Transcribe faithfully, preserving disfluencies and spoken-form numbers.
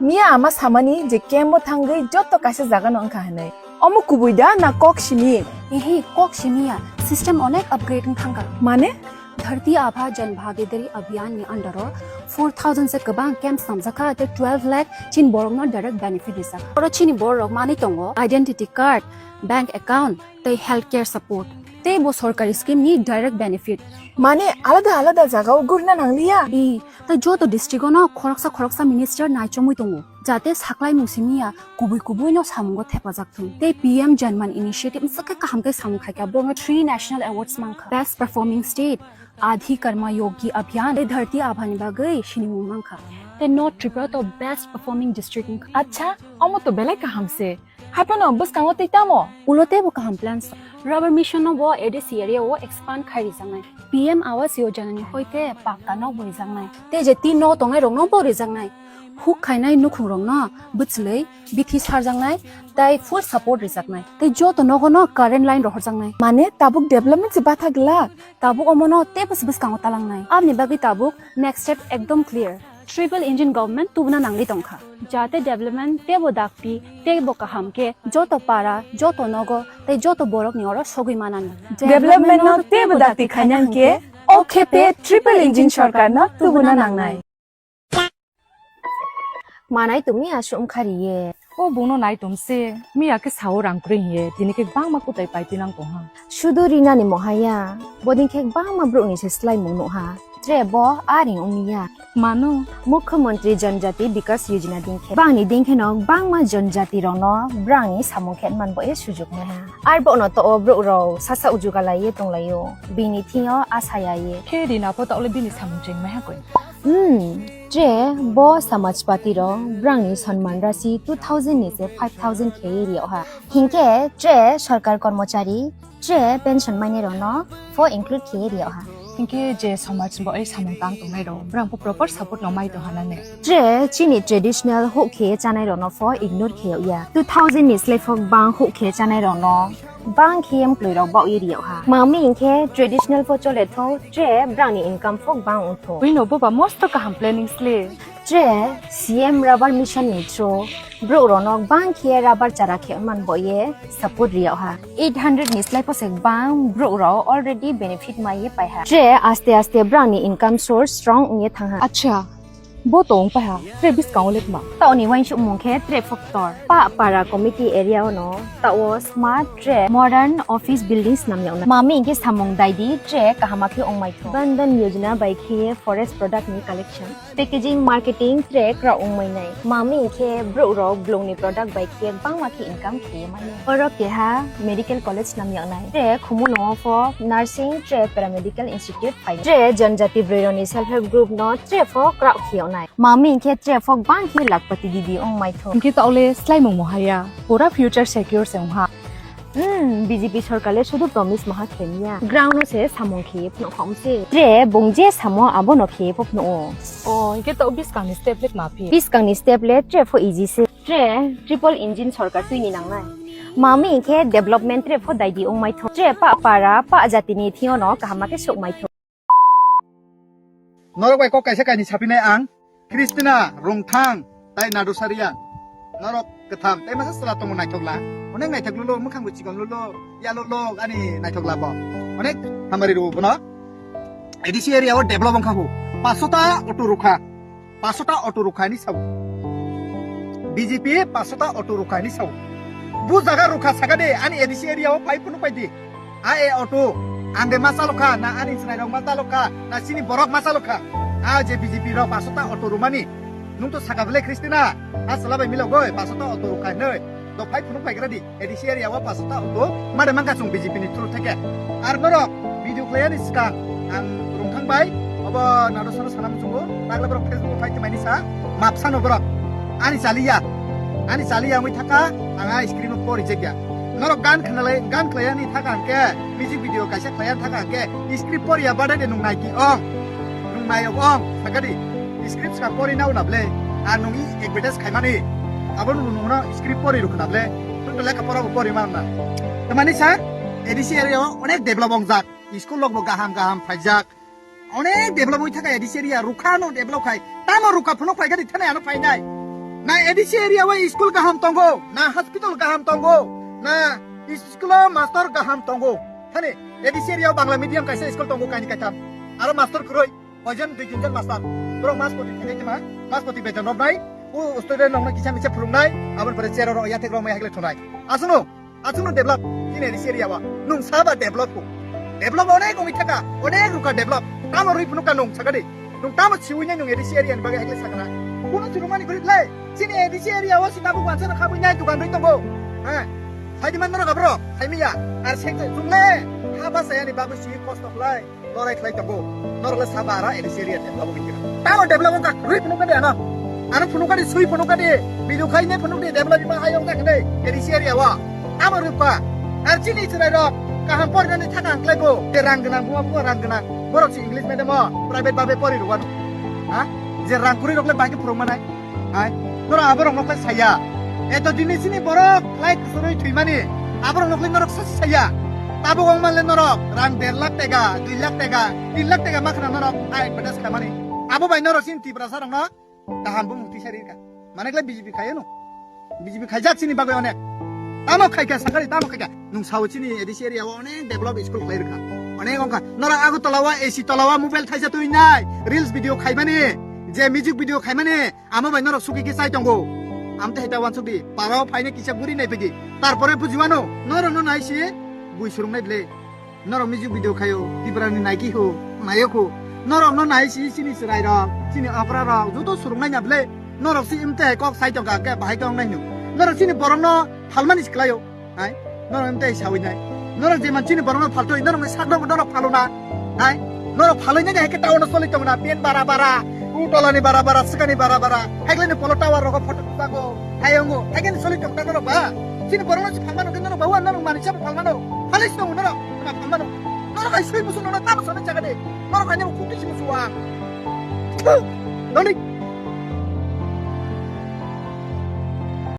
Miya ama samani je camp o thangwi joto kaisa jaga no wngkha hinwi. Omo kubui da na kok simi? Ehe, kok simi ya. System onek upgrade wng thangkha. Mane? Dharti Aabha Jan Bhagidari Abhiyan ni under o four thousand se kwbang camps namjakha, tei twelve lakh chini borok no direct benefit rijak. Oro chini borok manwi tongo identity card, bank account, tei healthcare support. Tei bo sorkari scheme ni direct benefit. Mane alada alada jaga o gurina nangliya? I, tei joto district o no khoroksa khoroksa minister naichomwi tongo. Jate saklaimung simi ya kubui kubui no samungo thepajak thung. Tei P M Janman Initiative msakhe kaham khe samung khaikha, borokno three national awards mankha. Best Performing State, Adhi Karma Yogi Abhiyan, tei Dharti Aabha ni bagwi sinimung mankha. Tei North Tripura to Best Performing District wngkha. Acha, omo to belai kaham se. Haphano bwskango tei tamo? Ulo teibo kaham plans. Rubber mission no bo A D C area o expand khai rijaknai. P M Awas Yojana ni hoite pakka nok bo rijaknai. Tei je tin nok tongnai rok no bo rijaknai. Huk khainai nukhung rok no bwchwlwi bithi sarjaknai tei full support rijaknai. Tei joto nogo no current line rohorjaknai. Mane tabuk development se batha glak. Tabuk omo no teibo se bwskango talangnai. Aboni bagwi tabuk next step ekdom clear. Triple engine government tubuna nangwi tongkha. Jate development teibo dakti, teibo kaham khe joto para, joto nogo tei joto borok ni oro sogwi manani. Development no teibo dakti khaina hwnkhe o khe pe triple engine sorkar no tubuna nangnai. Manai tumi aswk wngkha riye. O bungno nai tongse, miya khe sao rang kwrwi hiye, tini khe bangma kwtai pai tinang tongha. Sudu rinani mohaya, bodin khe bangma brokni se swlaimung nuha. Tre bo aring wngya. Mano. Mukhyamantri Janjati Bikas Yojana din khe. Bangni din khe no bangma janjati rokno brangni samung khe man bo e sujuk meha. Ar bokno to o brok rok sasa ujuga lai ye tong lai o. Bini thing o asa ya ye. Khe rina pho ta ole bini samung cheng meha koi. Hmm, tre bo Samajpati rok brangni sonman rasi two thousand ni se five thousand khe ye ri o ha. Hinkhe tre sorkar kormochari, tre pension mainai rokno pho include khe ri o ha. Hinkhe je samaj bo ei samung tang tongnai rok, brang pho proper support no mai tong hana ne. Tre chini traditional huk khe chanai rokno pho ignore khe ya. Two thousand ni slai pho bang huk khe chanai rokno bang khe em kloi rok bau ri o ha. Mami hinkhe traditional pho chole tho, tre brangni income pho bang ong tho. Bui no bo ba mosto kaham planning sle. Tre C M Rubber Mission ni through brok rokno bang khe rubber chara khe man bo ye support ri o ha. Eight hundred ni slai pho se bang brok rok already benefit mai ye pai ha. Tre aste aste brangni income source strong wng ye thang ha. Acha, bo to wng pai ha, tre bwskango le tma? Taoni uansukmung khe tre pho ktor. Pa para committee area o no tao smart tre modern office buildings nam yokna. Mami hinkhe samung dai di tre kahama khe wng mai tho. Bandhan Yojana bai khe forest product ni collection. Packaging, marketing, tre kwrak wngmai nai. Mami hinkhe brok rok blongni product bai khe bangma khe income khe mani. Oro keha medical college nam yaknai. Tre khumuno pho nursing, tre paramedical institute phai. Tre janjati broi rokni self help group no tre pho kwrak khe yaknai. Mami hinkhe tre pho bang khe lakhpati didi wngmai tho. Hinkhe ta ole slaimung mohaya. Pura future secure se wngha. Hmm, B J P sorkar le sudu promise maha khemya. Ground no se samung khe phunuk khom se. Tre bung je samo abo no khe pho phunuk o. O, hinkhe to biskang ni step le ma phi? Biskang ni step le tre pho easy se. Tre triple engine sorkar twi ni nangnai. Mami hinkhe development tre pho daidi wng mai tho. Tre pa para pa jati ni thio no kaham ma khe sok mai tho. Norok bai kok kaisa kainwi sapinai ang, Christina, Rungthang, tai Nadusaria. Norok kwtham tai masa chwla tongo naithok la. Onek naithok lulo, mwkhang bo chikon lulo, yalo lok ani naithok la bo. Onek hamari rw bono. A D C area o develop wngkha bo. Paso ta auto rukha. Paso ta auto rukha ni sabo. B J P paso ta auto rukha ni sabo. Bu jaga rukha saka de ani A D C area o pai phunu pai di. A e auto, ang de ma chalo kha, na ani chwrai rok ma chalo kha, na chini borok ma chalo kha. A je B J P rok paso ta auto rumani. Nung to saka bele Christina, a chwla bai milo goi, paso ta auto rukha hinoi. To phai phunuk phai gra di, A D C area o paso ta auto, ma de mangka chung B J P ni through theke. Ar norok video khlai ani swkang, ang Rungthang bai, obo nado sano sana muchungo, tagle borok Facebook o phai twi maini sa, map sano borok. Ani chaliya, ani chaliya wngwi thaka, ang a screen o pori jekya. Norok gan khnalai, gan khlaiani thaka hwnkhe, music video kaisa khlaiani thaka hwnkhe, script poriya bade de nung nai ki ong. Nung nai ong, sakadi. Script swkang pori nao na ble. A nung i advertise khaimani. Abo nung nungno script pori rukna ble. Nung to lekha pora bo pori man na. Tamani sa, A D C area o onek develop ongjak. School rok bo gaham gaham phaijak. Onek develop oi thaka A D C area, rukha no develop khai. Tamo rukha phunuk phai gadi thane ano phainai. Na A D C area o school kaham tongo, na hospital kaham tongo, na school o master kaham tongo. Hani A D C area o Bangla medium kaisa school tongo kaini kaitham. Aro master kwrwi, koijon dui tinjon master. Borok maspoti thwinai twma, maspoti beton rok nai, o student rok no kisa misa phwrwngnai, aboni pore chair rok yathek rok mai hakle thunai. Aswkno Aswkno develop chini A D C area o. Nwng saba develop ko. Develop onek wngwi thaka, onek rwkha develop. Tamo rwi phunukha nwng sakadi. Nwng tamo siwi nai nwng A D C area ni bagwi hakhe sakha. Kuno chirumani kwrwi lai. Chini A D C area o si tabuk wansa rok habwi nai dukan rwi tongo. Ha. Saidi man norok abro, saimiya. Ar sek chungle. Ha ba sayani bagwi si kosto khlai. Lorai khlai tongo. Norok le saba ara A D C area te abo gini. Tamo develop wngkha, rwi phunuk kadi ano. Ano phunuk kadi, sui phunuk kadi, video khai ne phunuk di, develop ima ayong tak ne A D C area wa. Tamo rwi pa. Ar chini chwrai rok kaham pori nani thaka ang klai bo. Je rang gwnang, buma buma rang gwnang. Borok si English medium o, private babe pori rwano. Ha? Je rang kwrwi rok le bai khe phurung manai. Hai, norok aborok nokle saya. Eto dini sini borok khlai kwchwrwi thwimani. Aborok nokle norok sa saya. Tabuk wngmanle norok rang der lakh teka, dui lakh teka, tin lakh teka makhna norok a advertise khamani. Abo bai norok sini Tiprasa rokno kaham bumung tisari ka. Mane khlai B J P khayo no. B J P khaijak sini bagwi onek. Tamo khaika sakari, tamo khaika. Nung sao chini A D C area o onek develop school khlai rwkha. Onek wngkha. Norok Agartala o A C tola o mobile thaisa twi nai. Reels video khaimani. Je music video khaimani. Amo bai norok suki khe chai tongo. Amte heta wansuk di, parao phaina kisa guri nai pidi. Tarpore bujiwano, norok no nai si bui surung nai bile. Norok music video khayo, Tipra ni naiki ho, nayok ho. Norok no nai si chini chwrai rok, chini okra rok, joto surung nai na bile. Norok si imte hai kok sai tongka, ke bahai kok nai no. Norok chini borok no phalmani si klaio. Hai, norok em tei sawi nai. Norok je man chini borok no phaltoi, norok ni sak no norok phalo na. Hai, norok phaloi nai hai ke town no soli tong na, pen bara bara, u tola ni bara bara, sika ni bara bara. Hai le ni polo tower rok photo tuta ko. Hai ongo, hai ke ni soli tong ta norok ba. Chini borok no si phalmano ke norok ba, wa norok mani chap phalmano. Phalai si tong norok, ma phalmano. Norok hai sui musu norok tamo sone jaga de. Norok hai ne khukti si musu wa. Doni.